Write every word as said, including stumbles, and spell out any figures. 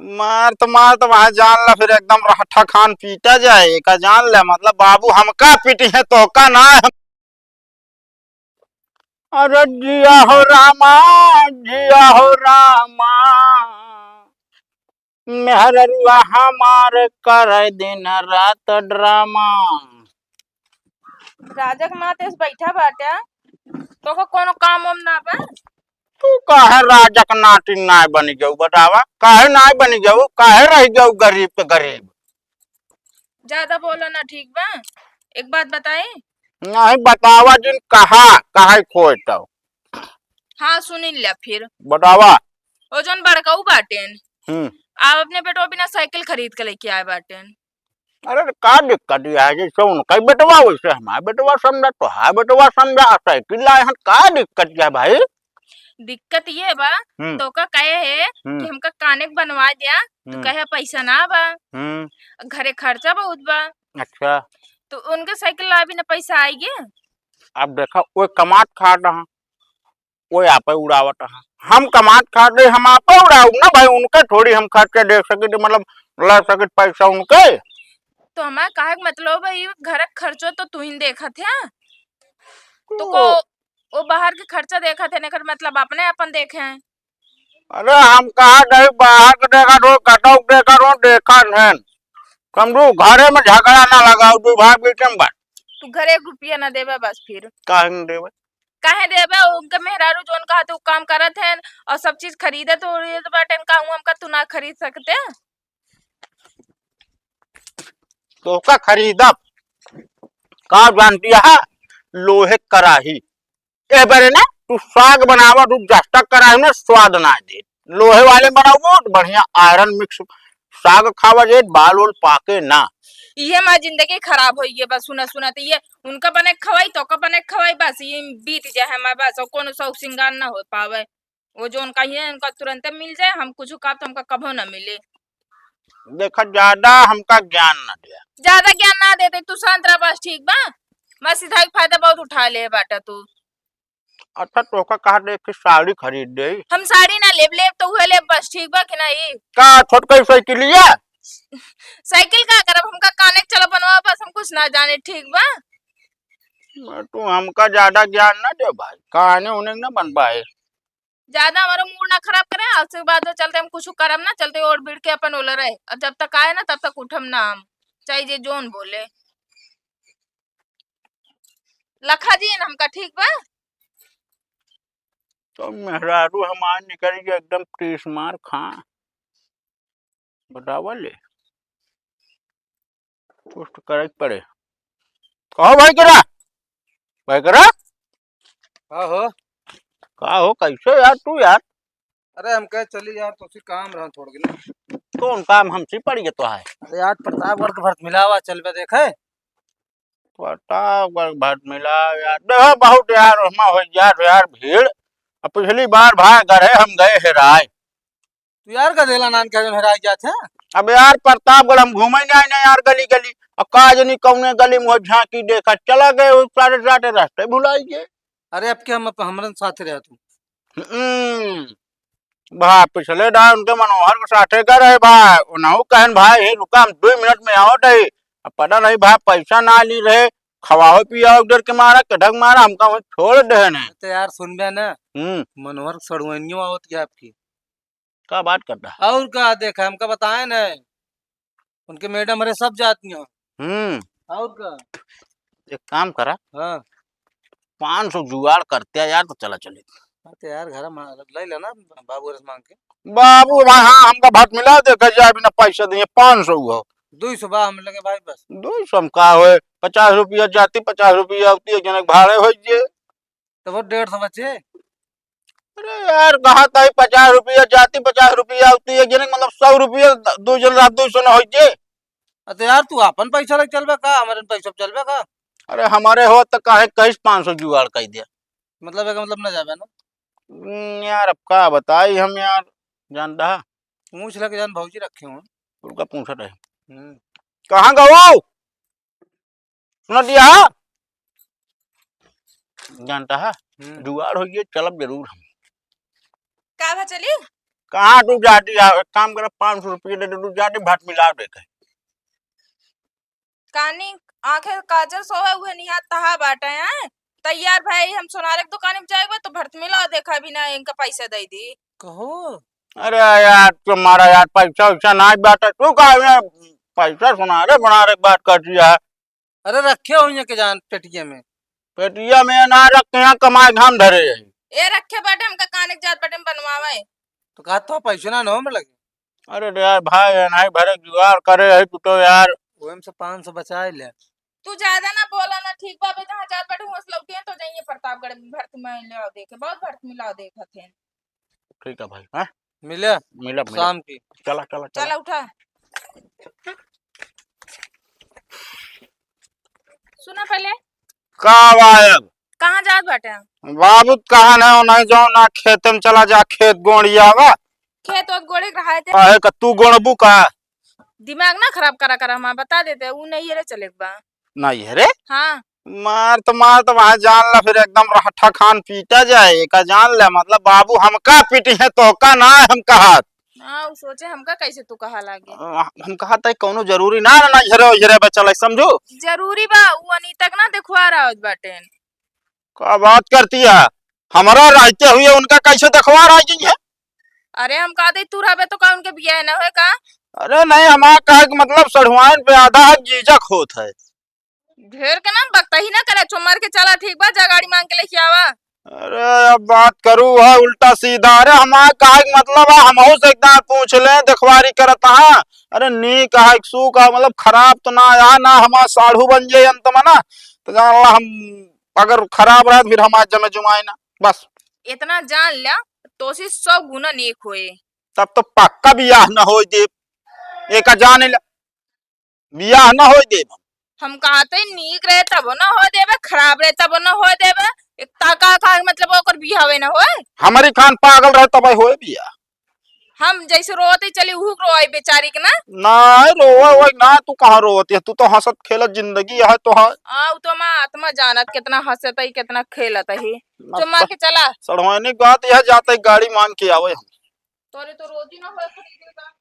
मार तो, मार तो वहाँ जान ला, फिर एकदम रहठा खान पीटा जाए, का जान ले, मतलब बाबू हमका पीटी है, तोहका ना है। अरे जिया हो रामा, जिया हो रामा, मेहररुआ हमार करे दिन रात ड्रामा। राजा के नाते से बैठा बाटे, तोहका कोनो काम वाम ना बा? तू काहे राजा के नाती नाय बनी गऊ, बतावा, काहे नाय बनी गऊ, काहे रह गऊ गरीब के गरीब? ज्यादा बोलो ना, ठीक बा? एक बात बताई? नहीं बतावा जिन, कहा, कहा खोए तो। हाँ, सुन लिया फिर। बतावा। ओ जौन बड़काऊ बाटेन, हम्म। आप अपने बेटवा बिना साइकिल खरीद के लेके आए बाटेन। अरे, तो का दिक्कत यह है, जैसे उनका ही बेटवा वैसे हमारा बेटवा समझा, तो हाँ बेटवा समझा, आ साइकिल लाए हैं, का दिक्कत यह है भाई? दिक्कत ये बा, हम्म। तोका कहे है हम्म। कि हमका काने के बनवा दिया, तो हम्म। कहे पैसा ना बा, हम्म। घरे खर्चा बहुत बा। अच्छा। तो उनके साइकिल ला भी ना पैसा आई गे। अब देखा, वो कमात खात हैं, वो आपे उड़ावत हैं। हम कमात खात रहे, हम आपे उड़ाऊ ना भाई, उनके थोड़ी हम खर्च के दे सके, मतलब ला सके पैसा उनके। तो हमार कहे के मतलब है, ये घर के खर्चो तो तू ही देखत है, तो तो को, वो बाहर के खर्चा देखत है, एकर मतलब अपने अपन देखे हैं। अरे हम कहा नहीं, बाहर के देखा रहो, कटौक देखा रहो, देखा नहीं। समझू, घरे में झगड़ा ना लगाओ, दू भाई बीच में बात। तू घरे एक रुपया ना देबे बस फिर। काहे न देबे? काहे देबे? उनके मेहरारू जौन कहा तू काम करत है और सब चीज खरीदत उरीदत बाटेन, कहूँ हमका तू ना खरीद सकते? तोहका खरीदब, का जानती है, लोहे कराही। ए बरे ना, तू साग बनावा, तू जस्ता कराही में स्वाद ना दे। लोहे वाले बनाओ, बहुत बढ़िया iron mix साग खावा जे, बाल उल पाके ना। इहे माँ जिंदगी खराब होई गे बस, सुना सुना तो ये उनका बने खवाई, तोका बने खवाई, बस ये बीत जाए हमार बस, और कोनो शौक सिंगार ना हो पावे। वो जो उनका ही है, उनका तुरंते मिल जाए, हम कुछ काम तो हमका कभो ना मिले। देखा, ज्यादा हमका ज्ञान ना दिया। ज्यादा ज्ञान ना देते, तू शांत रह बस, ठीक बा? मैं सीधा के फायदा बहुत उठा ले बाटा तू। अच्छा, तोहका कहा दे कि साड़ी खरीद दे। हम साड़ी ना लेब, लेब तो उहे लेब बस, ठीक बा कि नहीं? का छोटका साइकिलिया? साइकिल का करब, हमका काने के चला बनवा बस, हम कुछ ना जाने, ठीक बा? मैं, तू हमका ज्यादा ज्ञान ना दे भाई, काने उन्हें ना बनवाए। ज्यादा हमारा मूड ना खराब करे, आज से बाद में चलते हम कुछ करब ना, चलते ओढ़ बीड़ के अपन ओले रहे। अब जब तक आए ना, तब तक उठब ना हम, चाहे जे जोन बोले। लखा जी न हमका, ठीक बा? तो मेहरारू हमार निकल गया एकदम तीस मार खा। बतावा ले, कुछ तो करे के पड़े। कहो भाई करा, भाई करा। का हो? का हो, कैसे यार तू यार? अरे हम कहे चली यार, तो उसी काम रहा थोड़ के ना। कौन काम हमसे पड़ गया तो है? अरे यार प्रतापगढ़ के भरत मिलावा चलबे देखे। प्रतापगढ़ भरत मिलावा यार, देखो बहुत यार, ओहमा हो यार, यार भीड़। अब पिछली बार भाई गढ़े हम गए हेराए। तू यार का देला नान के जौन हेराई जात है? अब यार प्रतापगढ़ हम घूमे नहीं आए ना यार गली गली। अब का जनी कौने गली में झांकी देखा चला गए, उस सारे सारे रास्ते भुलाई गए। अरे अब के हम, अब हमरन साथ रहे तू। हम्म, भा पिछले दान उनके मनोहर के साथे का रहे भा, उन्हों कहन भाई हे रुका हम दो मिनट में आवत है। अब पता नहीं भा पैसा ना ली रहे, खवाओ पियाओ डर के मारा, कधक मारा, हमका वहीं छोड़ देहन है। तो यार सुनबे ना, हम्म। मनोहर सड़ुआइनियों आवत गया आपकी। का बात करता है? और का देखा, हमका बताए न, उनके मैडम हरे सब जाती हैं। हम्म। और का? एक काम करा। हाँ। पाँच सौ जुगाड़ करते हैं यार, तो चला चले। हाँ, तो यार, घर में ले लेना बाबू हरे से मांग के। बाबू भाई, हाँ, हमका भात मिला दे, कर जाए बिना पैसा दिए, पाँच सौ हो। दो सौ बा हम लगे भाई बस। दो सौ हम का होए, पचास रुपया जाती, पचास रुपया आती है, जनक भाड़े हो जे। तो वो डेढ़ सौ बचे। अरे यार, कहा था पचास रुपया जाती, पचास रुपया आती है, यानी मतलब सौ रुपया दो जन रहा, दो सौ ना हो जे। अरे तो यार, तू अपन पैसा लेके चलबे का, हमारे पैसा पे चलबे का? अरे हमारे हो तो काहे कहीं पाँच सौ जुगाड़ कर दिया। मतलब है कि मतलब ना जाबे ना? हम्म, यार अब का बताई हम यार, जानता है। पूछ ले के जान भौजी रखे हो। उनका पूछा रहे। हम्म। कहाँ गऊ? सुना दिया है? जानता है, हम्म। जुगाड़ हो गया, चलब जरूर हम। का भा चली? कहाँ तू जाती है? एक काम कर, पाँच सौ रुपये दे दे, तू जाती, भट मिला दे के। कानी आँखें काजर सोवे उहे निहार तहा बाटे, हैं? तैयार भाई, हम सोनारे के दुकान में जाएगा तो भरत मिला देखा भी ना, इनका पैसा दे दी। कहो। अरे यार, तुम्हारा यार पैसा वैसा ना बाटे, तू का है, पैसा सोनारे बनारे के बात करती है। अरे रखे हो यहाँ के जान पेटिया में। पेटिया में ना रखे, यहाँ कमाए घाम धरे है। ए रखे बाटे, हमका काने के जात बाटे बनवावे। तो कहा तो पैसे ना, ना में लगे। अरे रे यार भाई, है नहीं भरे जुगाड़ करे है तू तो यार। ओम से पाँच सौ बचाए ले। तू ज्यादा ना बोला ना, ठीक बा? अबे जहाँ जात बाटे वहाँ से लौटिए तो जाइए प्रतापगढ़ में भरत मिला देखे, बहुत भरत मिला देखत है। ठीक है भाई, हाँ? मिले मिला, मिला। शाम की। चला, चला, चला। चला उठा। सुना पहले। का बा अब? कहाँ जात बाटे? बाबू त कहा ना, नहीं जाओ ना, खेते में चला जा, खेत गोड़िया बा। खेत ओत गोड़े के रहा थे। काहे का तू गोड़बू का? दिमाग ना खराब करा करा, हम बता देते, ऊ नहीं है रे, चले के बा। नहीं है रे? हाँ। मार तो, मार तो वहाँ जान ला, फिर एकदम रहठा खान पीटा जाए, का जान ला, मतलब बाबू हमका पीटी है तो का ना है, हम कहा। हाँ, ऊ सोचे हमका कैसे तू कहा लागे। अ, हम कहा था कौनो जरूरी ना, ना, ना, इहरे, इहरे बचल है, समझू? जरूरी बा, ऊ अनीता के ना देखवा रहा बाटे। का बात करती है? हमारा रहते हुए उनका कैसे देखवा रहा है? अरे हम कहा थे तू रहबे तो का उनके बियाह ना होए का? अरे नहीं, हमारा कहे के मतलब सढ़ुआइन पे आधा हक जीजक होत है। ढेर के ना बकता ही ना करे, चुमर के चला, ठीक बा, जा गाड़ी मांग के लेके आवा। अरे अब बात करू है उल्टा सीधा। अरे हमार कहे के मतलब है, हमहू से एक दार पूछ ले, देखवारी करत है। अरे नीक है, सू का मतलब खराब तो ना है ना, हमार साढ़ू बन जाए अंत में ना, तो जान ला हम अगर खराब रहे तो फिर हमार जमे जुमाए ना, बस। इतना जान ल्या, तोसी सौ गुना नीक होए। तब तो पक्का बियाह न होए देब, एका जान ला। बियाह न होए देब। हम कहते नीक रहे तब न होए देबे, खराब रहे तब न होए देबे। एक ताका का मतलब ओकर बियाहवे न होए। हमारी खान पागल रहे तब होए बियाह। हम जैसे रोते चली उहू रोए बेचारी के ना। ना रोए, ओए ना, तू कहाँ रोवत है? तू तो हंसत खेलत जिंदगी है तो है। आ, उ तो हमार आत्मा जानत कितना हंसत है, कितना खेलत है। ना तो मार के चला। सड़वानी बात यह जाते गाड़ी मांग के आवे हम। तोरे तो रोजी ना होए खरीदे का।